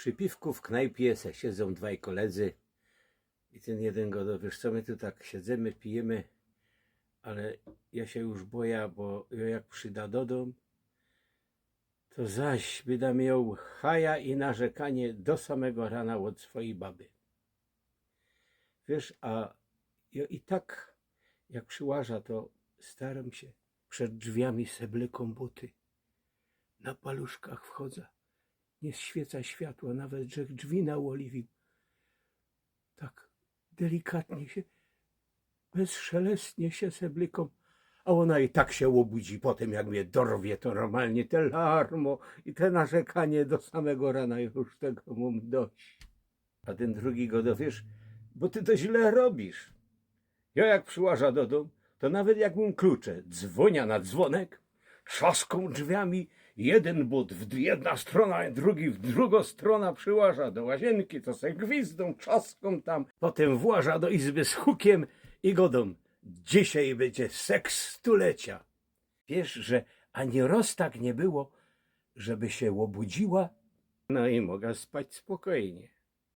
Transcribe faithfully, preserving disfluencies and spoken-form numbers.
Przi piwku w knajpie se siedzōm dwaj koledzy i tyn jedyn godo: „Wiysz co, my tu tak siedzymy, pijymy, ale jŏ sie już boja, bo jŏ jak przida do dōm, to zaś byda mioł chaja i narzekanie do samego rana ôd swojij baby. Wiysz, a jŏ i tak jak prziłaża, to starōm sie, przed drziwiami se blykōm buty, na paluszkach wchodza, niy świyca światła, nawet żech drzwi naôliwiōł. Tak delikatnie sie, bezszelestnie sie se blykōm, a ôna i tak sie ôbudzi potym, jak mie dorwie, to normalnie te larmo i te narzekanie do samego rana, już tego mōm dość”. A tyn drugi godo: „Wiysz, bo ty to źle robisz. Jŏ jak prziłaża do dōm, to nawet jak mōm klucze, dzwōnia na dzwonek, trzaskōm drziwiami, jedyn but w jedna strōna, drugi w drugo strōna, prziłaża do łaziynki, to se gwizdōm, trzaskōm tam, potym właża do izby z hukiym i godōm: dzisiej bydzie seks stulecia”. Wiysz, że ani roz tak niy było, żeby sie ôbudziła, no i moga spać spokojnie.